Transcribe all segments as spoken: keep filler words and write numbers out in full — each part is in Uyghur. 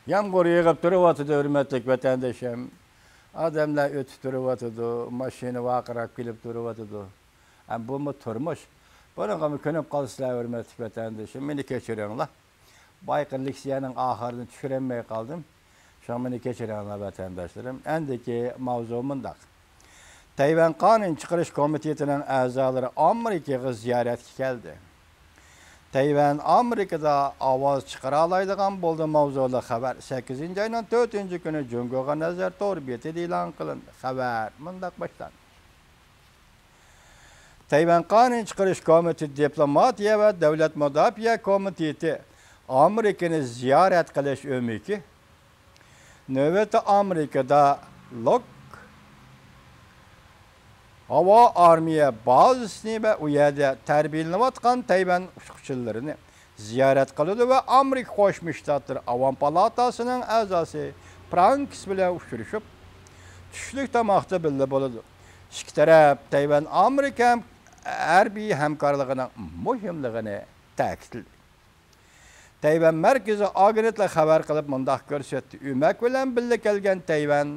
يامغۇر يېغىپ تۇرۇۋاتىدۇ، ھۆرمەتلىك ۋەتەندىشىم. ئادەملەر ئۆتۈپ تۇرۇۋاتىدۇ، ماشىنا ۋارقىراپ كېلىپ تۇرۇۋاتىدۇ. ئەم، بۇمۇ تۇرمۇش. بۇنىڭغىمۇ كۆنۈپ قالسىلەر، ھۆرمەتلىك ۋەتەندىشىم، مېنى كەچۈرۈڭلار. بايىقى لېكسىيەنىڭ ئاخىرىنى چۈشۈرەلمەي قالدىم. شۇڭا مېنى كەچۈرۈڭلار، ۋەتەنداشلىرىم. ئەندىكى ماۋزۇ مۇنداق. تەيۋەن قانۇن چىقىرىش كومىتېتىنىڭ ئەزالىرى ئامېرىكىغا زىيارەتكە كەلدى. تەيۋەن ئامېرىكىدا ئاۋاز چىقىرالايدىغان بولدى ماۋزۇلۇق خەۋەر سەككىزىنچى ئاينىڭ تۆتىنچى كۈنى جۇڭگوغا نەزەر تور بېتىدە ئېلان قىلىندى. خەۋەر مۇنداق باشلاندى. تەيۋەن قانۇن چىقىرىش كومىتېتى دىپلوماتىيە ۋە دۆلەت مۇداپىئە كومىتېتى ئامېرىكىنى زىيارەت قىلىش ئۆمىكى نۆۋەتتە ئامېرىكىدا لوك ھاۋا ئارمىيە بازىسىنى ۋە ئۇ يەردە تەربىيەلىنىۋاتقان تەيۋەن ئۇچقۇچىلىرىنى زىيارەت قىلىدۇ ۋە ئامېرىكا قوشما شتاتلىرى ئاۋام پالاتاسىنىڭ ئەزاسى پرانكس بىلەن ئۇچرىشىپ، چۈشلۈك تاماقتا بىللە بولىدۇ. ئىككى تەرەپ تەيۋەن ئامېرىكا ھەربىي ھەمكارلىقىنىڭ مۇھىملىقىنى تەكىتلىدى. تەيۋەن مەركىزىي ئاگېنتلىقى خەۋەر قىلىپ مۇنداق كۆرسەتتى، ئۆمەك بىلەن بىللە كەلگەن تەيۋەن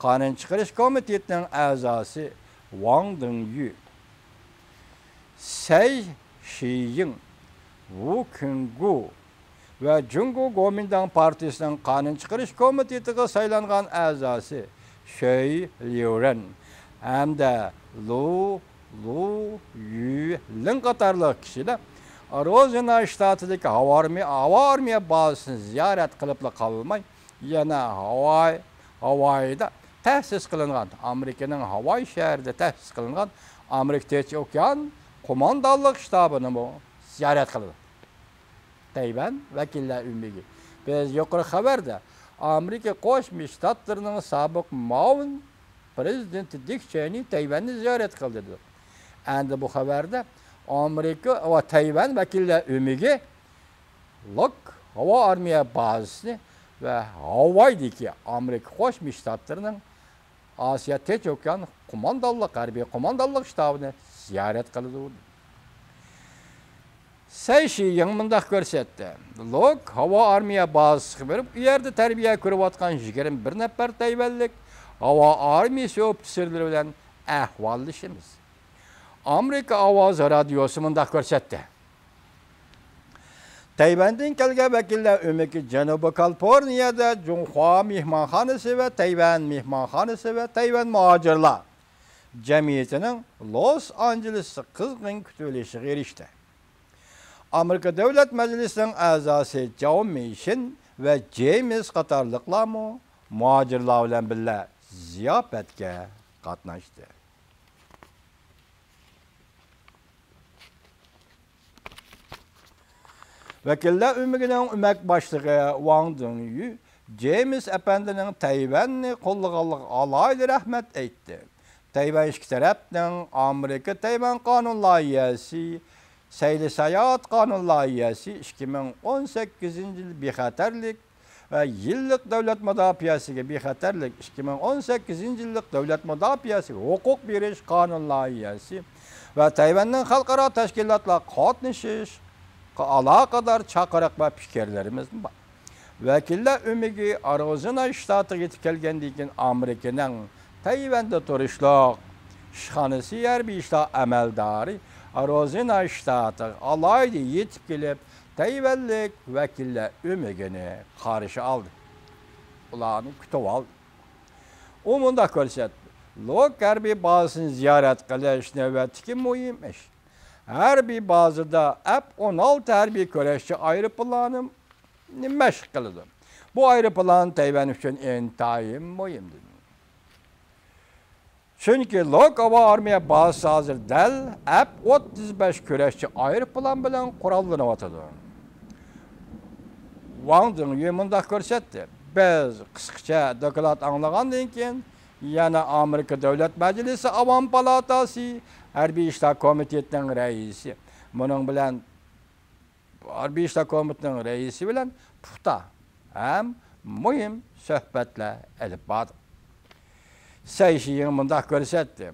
قانۇن چىقىرىش كومىتېتىنىڭ ئەزاسى ۋاڭ دېڭيۈ، سەي شىيىڭ، ۋۇ كۈنگۇ ۋە جۇڭگو گومىنداڭ پارتىيىسىنىڭ قانۇن چىقىرىش كومىتېتىغا سايلانغان ئەزاسى شۆي ليۇرېن ھەمدە لۇ لۇ يۈلىڭ قاتارلىق كىشىلەر ئارىزونا شتاتىدىكى ھاۋا ئارمىيە، ھاۋا ئارمىيە بازىسىنى زىيارەت قىلىپلا قالماي، يەنە ھاۋاي، ھاۋايدا تەسىس قىلىنغان، ئامېرىكىنىڭ ھاۋاي شەھىرىدە تەسىس قىلىنغان ئامېرىكا تىنچ ئوكيان قوماندانلىق شتابىنىمۇ زىيارەت قىلىدۇ. تەيۋەن ۋەكىللەر ئۆمىكى. بىز يۇقىرى خەۋەردە ئامېرىكا قوشما شتاتلىرىنىڭ سابىق مۇئاۋىن پرېزىدېنتى دىك چېنى تەيۋەننى زىيارەت قىلدى دېدۇق. ئەمدى بۇ خەۋەردە ئامېرىكا ۋە تەيۋەن ۋەكىللەر ئۆمىكى لوك ھاۋا ئارمىيە بازىسىنى ۋە ھاۋايدىكى ئامېرىكا قوشما شتاتلىرىنىڭ ئاسىيا تىنچ ئوكيان قوماندانلىق، ھەربىي قوماندانلىق شتابىنى زىيارەت قىلىدۇ. سەي شىيىڭ مۇنداق كۆرسەتتى، لوك ھاۋا ئارمىيە بازىسىغا بېرىپ، ئۇ يەردە تەربىيە كۆرۈۋاتقان يىگىرمە بىر نەپەر تەيۋەنلىك ھاۋا ئارمىيىسى ئوفىتسېرلىرى بىلەن ئەھۋاللىشىمىز. ئامېرىكا ئاۋازى رادىيوسى مۇنداق كۆرسەتتى. تەيۋەندىن كەلگەن ۋەكىللەر ئۆمىكى جەنۇبىي كالىفورنىيەدە جۇڭخۇا مېھمانخانىسى ۋە تەيۋەن مېھمانخانىسى ۋە تەيۋەن مۇھاجىرلار جەمئىيىتىنىڭ لوس ئانژېلېستا قىزغىن كۈتۈۋېلىشىغا ئېرىشتى. ئامېرىكا دۆلەت مەجلىسىنىڭ ئەزاسى جاۋ مىشىن ۋە جېيمىس قاتارلىقلارمۇ مۇھاجىرلار بىلەن بىللە زىياپەتكە قاتناشتى. ۋەكىللەر ئۆمىكىنىڭ ئۆمەك باشلىقى ۋاڭ دېڭيۈ جېيمىس ئەپەندىنىڭ تەيۋەننى قوللىغانلىقىغا ئالاھىدە رەھمەت ئېيتتى. تەيۋەن ئىككى تەرەپنىڭ ئامېرىكا تەيۋەن قانۇن لايىھەسى، سەيلە ساياھەت قانۇن لايىھەسى، ئىككى مىڭ ئون سەككىزىنچى يىل بىخەتەرلىك ۋە يىللىق دۆلەت مۇداپىئەسىگە بىخەتەرلىك، ئىككى مىڭ ئون سەككىزىنچى يىللىق دۆلەت مۇداپىئەسىگە ھوقۇق بېرىش قانۇن لايىھەسى ۋە تەيۋەننىڭ خەلقئارا تەشكىلاتلارغا قاتنىشىشقا ئالاقىدار چاقىرىق ۋە پىكىرلىرىمىز بار. ۋەكىللەر ئۆمىكى ئارىزونا شتاتىغا يېتىپ كەلگەندىن كېيىن، ئامېرىكىنىڭ تەيۋەندە تۇرۇشلۇق ئىشخانىسى ھەربىي ئىشلار ئەمەلدارى ئارىزونا شتاتىغا ئالاھىدە يېتىپ كېلىپ، تەيۋەنلىك ۋەكىللەر ئۆمىكىنى قارشى ئالدى. ئۇلارنى كۈتۈۋالدى. ئۇ مۇنداق كۆرسەتتى، لوك ھەربىي بازىسىنى زىيارەت قىلىش نۆۋەتتىكى مۇھىم ئىش. ھەربىي بازىدا ئەپ ئون ئالتە ھەربىي كۈرەشچى ئايروپىلانى مەشىق قىلىدۇ. بۇ ئايروپىلان تەيۋەن ئۈچۈن ئىنتايىن مۇھىم. چۈنكى لوك ھاۋا ئارمىيە بازىسى ھازىر دەل ئەپ ئوتتۇز بەش كۈرەشچى ئايروپىلان بىلەن قوراللىنىۋاتىدۇ. ۋاڭ دېڭيۈ مۇنداق كۆرسەتتى، بىز قىسقىچە دوكلات ئاڭلىغاندىن كېيىن، يەنە ئامېرىكا دۆلەت مەجلىسى ئاۋام پالاتاسى ھەربىي ئىشلار كومىتېتىنىڭ رەئىسى، مۇنىڭ بىلەن ھەربىي ئىشلار كومىتېتىنىڭ رەئىسى بىلەن پۇختا ھەم مۇھىم سۆھبەتلەر ئېلىپ باردۇق. سەي شىيىڭ مۇنداق كۆرسەتتى،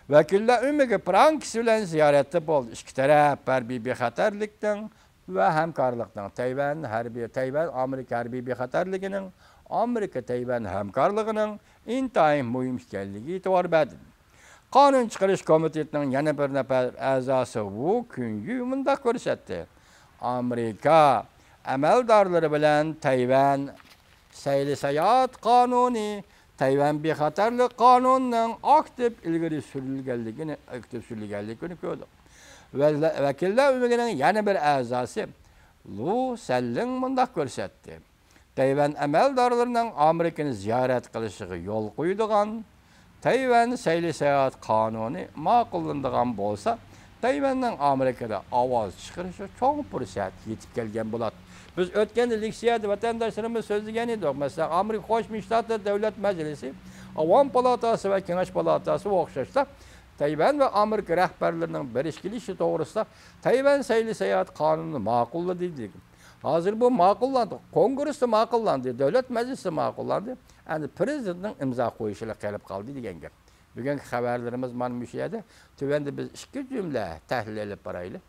ۋەكىللەر ئۆمىكى پرانكس بىلەن زىيارەتتە بولدى. ئىككى تەرەپ ھەربىي بىخەتەرلىكنىڭ ۋە ھەمكارلىقنىڭ تەيۋەن ھەربىي، تەيۋەن ئامېرىكا ھەربىي بىخەتەرلىكىنىڭ، ئامېرىكا تەيۋەن ھەمكارلىقىنىڭ ئىنتايىن مۇھىم ئىكەنلىكىگە ئېتىبار بەردى. قانۇن چىقىرىش كومىتېتىنىڭ يەنە بىر نەپەر ئەزاسى ۋۇ كۈنيۈ مۇنداق كۆرسەتتى: ئامېرىكا ئەمەلدارلىرى بىلەن تەيۋەن سەيلە ساياھەت قانۇنى، تەيۋەن بىخەتەرلىك قانۇنىنىڭ ئاكتىپ ئىلگىرى سۈرۈلگەنلىكىنى، ئاكتىپ سۈرۈلگەنلىكىنى كۆردۇق. ۋەكىللەر ئۆمىكىنىڭ يەنە بىر ئەزاسى لۇ سەنلىڭ مۇنداق كۆرسەتتى: تەيۋەن ئەمەلدارلىرىنىڭ ئامېرىكىنى زىيارەت قىلىشىغا يول قويىدىغان تەيۋەن سەيلە ساياھەت قانۇنى ماقۇللىنىدىغان بولسا، تەيۋەننىڭ ئامېرىكىدا ئاۋاز چىقىرىشىغا چوڭ پۇرسەت يېتىپ كەلگەن بولاتتى. بىز ئۆتكەندە لېكسىيەدە ۋەتەنداشلىرىمىز سۆزلىگەن ئىدۇق. مەسىلەن، ئامېرىكا قوشما شتاتلىرى دۆلەت مەجلىسى، ئاۋام پالاتاسى ۋە كېڭەش پالاتاسىغا ئوخشاشلا، تەيۋەن ۋە ئامېرىكا رەھبەرلىرىنىڭ بېرىش كېلىشى توغرىسىدا تەيۋەن سەيلە ساياھەت قانۇنىنى ماقۇللىدى، دېدى. ھازىر بۇ ماقۇللاندى، كونگرېستا ماقۇللاندى، دۆلەت مەجلىسىدە ماقۇللاندى. ئەمدى پىرېزىدېنتنىڭ ئىمزا قويۇشىلا قېلىپ قالدى دېگەن گەپ. بۈگۈنكى خەۋەرلىرىمىز مانا مۇشۇ يەردە. تۆۋەندە بىز ئىككى جۈملە تەھلىل ئېلىپ بارايلى.